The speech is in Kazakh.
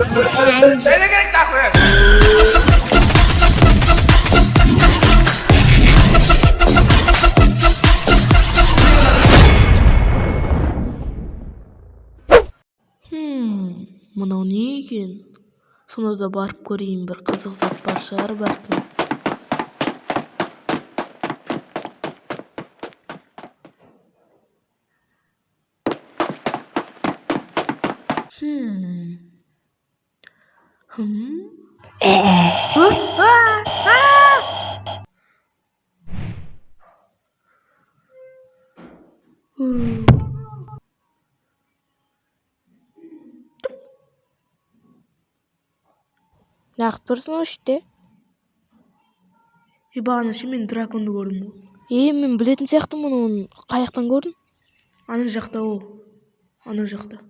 Не керек нахуй? Мынау не екен? Сонда да барып көрейін, бір қызық зат бар шығар бәлкім. Хм. Хм. А, а, а! Хм. Неғып тұрсың осы жерде? Е, бағана ше, мен драконды көрдім ғой. Е, мен білетін сияқтымын оны. Қай жақтан көрдің? Ана жақта ол. Ана жақта.